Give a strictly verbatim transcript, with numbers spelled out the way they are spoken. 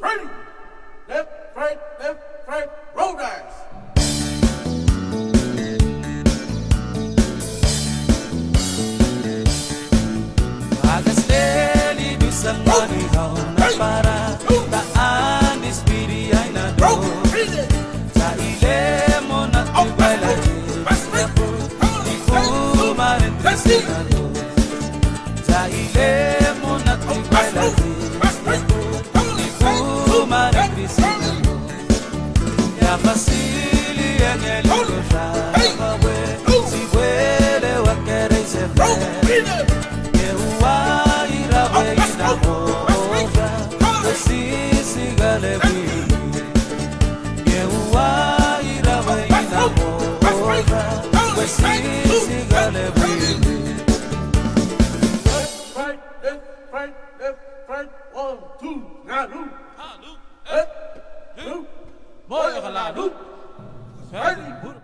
Ready! Left, right, left, right, roll, guys! Agas leli bisa mani hau na para ta anis biri ai na do. Sa ile mo na tu baila di. Iku maren trisi na do. Sa ile mo na tu baila di. Iku maren trisi na do. Ya fasili en el ilu ya bawe, si wele wa kere se fe. Ye ua ira we ina moja, we si si gale bui. Ye ua ira we ina moja, we si si gale bui. Left, right, left, right, left, right, one, two, na lu. Left, lu. Moyo ka la lu. Very good.